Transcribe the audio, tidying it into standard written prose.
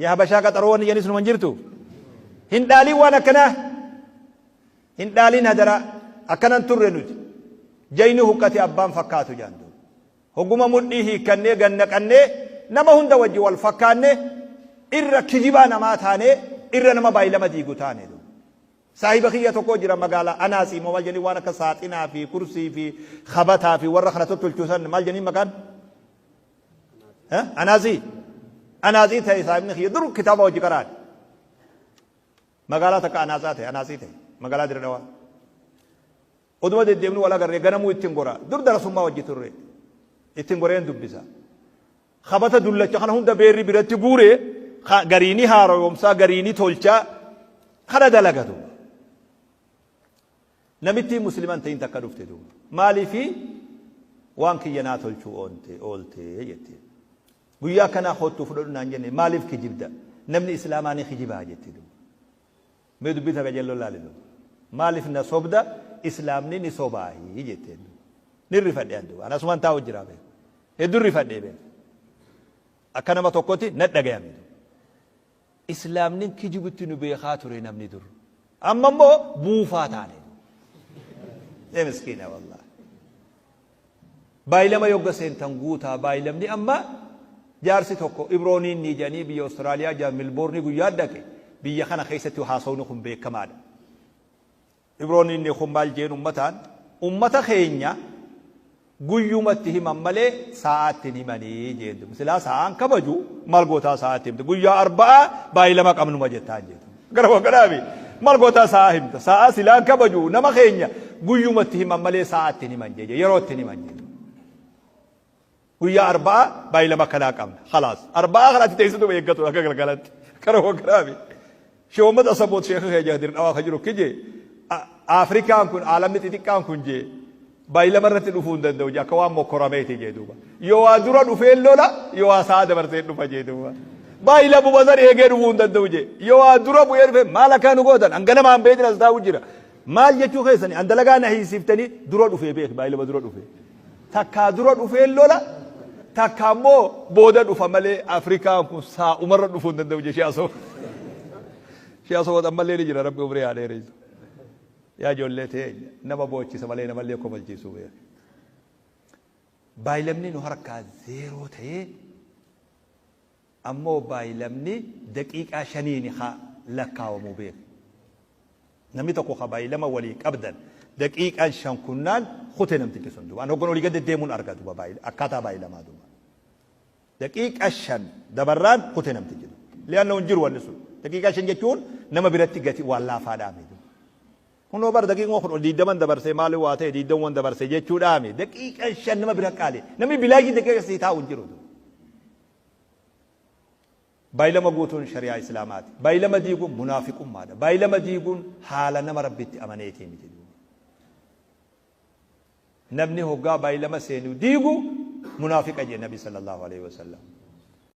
Yaa Habashaa qaxaroo wanni jedhanis numa hin jirtu. Hin dhaaliin waan akkanaa. Hin dhaaliin hadaraa. Akkanan turre nuti. Jayni huqqate abbaan fakkaatu jaan duuba. Hogguma mudhii hiikkannee gad naqannee nama hunda wajji wal fakkaanne irra kijibaa namaa taanee irra nama baay'ilama diigu taane duuba. Saahiba kiyya tokko jira magaalaa Anaasii moo maal jedhanii waan akka saaxinaa fi kursii fi kabataa fi warra kana tottolchu san maal jedhanii maqaan? Anaasii. Anaasii ta'e saahibni kiyya dur kitaaba hojii qaraan. Magaalaa takka anaasaa ta'e anaasii ta'e magaalaa Dirre Dhawaa. Oduma deddeemnu wal agarree ganamuu ittiin gora. Dur darasummaa wajji turre. Ittiin goreen dubbisa. Kabata dullacha kana hunda beerri biratti guure gariini haaroyomsaa gariini tolchaa kana dalaga duuba. Namittiin muslima hin ta'in takka dhufte duuba. Maaliifi waan kiyya naa tolchuu oonte oolte jetteen. Guyyaa akkanaa koottuu fudhadhu naan jenne maaliif kijibda? Namni islaamaa ni kijibaa jette duuba. Mee dubbii tana qajeelloo laali duuba. Maaliif na sobda islaamni ni sobaahi jetteen duuba. Ni rifadhe an duuba. An asumaan taa'u jiraa beeku. Hedduun rifadhee beeku. Akka nama tokkotti na dhagayame duuba. Islaamnin kijibutti nu beekaa ture namni dur. Amma immoo buufaa taane. Ee miskiina wallahi. Baay'ilama yogga seentan guutaa baay'ilamni amma jaarsi tokko Ibrooniin ni jedhanii biyya Austraaliyaa jaa Milboornii guyyaa dhaqe biyya kana keessatti haasawni kun beekamaadha. Ibroon inni kun maal jeen ummataan ummata keenya guyyumatti himan malee saa'aatti hin himanii jeen dubi silaa saa'aan kabaju maal gootaa saa'aatti himta guyyaa arba'aa baay'ilama qabnuma jettaan jeetu gara wagganaami maal gootaa saa'aa himta saa'aa silaan kabaju nama keenya guyyumatti himan malee saa'aatti hin himan jee yerootti hin himan jee Guyyaa arba'aa baay'ilama akkanaa qabna. Khalaas. Arba'aa kanatti teessituma eeggatu akka galgalatti. Kana hogganaami. Sheekh Muhammad Asaboot sheekha keenya Dirdhawaa kan jiru kije Afrikaan kun aalamni xixiqqaan kun jee baay'ilama irratti dhufuu hin danda'u jee akka waan mokkorameeti jee duuba. Yoo waa dura dhufee lola yoo waa sa'a dabarsee dhufa jee duuba. Baay'ilamuma san eegee dhufuu hin danda'u jee. Yoo waa dura bu'ee dhufe maal akka nu gootan hanga namaan beekni as taa'u jira. Maal jechuu keessani an dalagaa na hiisiftanii dura dhufee beeki baay'ilama dura dhufee. Takkaa dura dhufee lola, takkaa immoo booda dhufa malee Afrikaan kun saa'umarra dhufuu hin danda'u jee Shee Asoo. Shee Asoo ammallee ni jira Rabbi umrii haa dheeressu. Yaa ijoollee teenya nama boochisa malee namallee kofalchiisuu beeka. Baay'ilamni nu harkaa zeeroo ta'ee Ammoo baaylamni daqiiqaa shaniini kha lakkaawamu beekhi. Namni tokko kha baaylama walii qabdan daqiiqaan 5 kunnaan khute namtichi sun duuba. An hoggan olii gad deddeemuun arga duuba akkaataa baaylamaa duuba. Daqiiqa 5 dabarraan khute namtichi duuba. Li'annahu hin jiru wanni sun. Daqiiqaa 5 jechuun nama biratti gati waan laafaadhaa mi duuba. Kunoo bar daqiiquma kun digdaman dabarsee maali waa ta'e digdamuman dabarse jechuudhaa mi. Daqiiqaan 5 nama bira qaali. Namni bilaashii daqiiqa sii taa'u hin jiru duuba. Baylama guutuun shari'aa Islaamaati. Baylama diiguun munaafiqummaadha. Baylama diiguun haala nama Rabbitti amaneetii miti duuba. Namni hoggaa baylama seenu diigu munaafiqa jee Nabi sallallahu alaihi wasallam.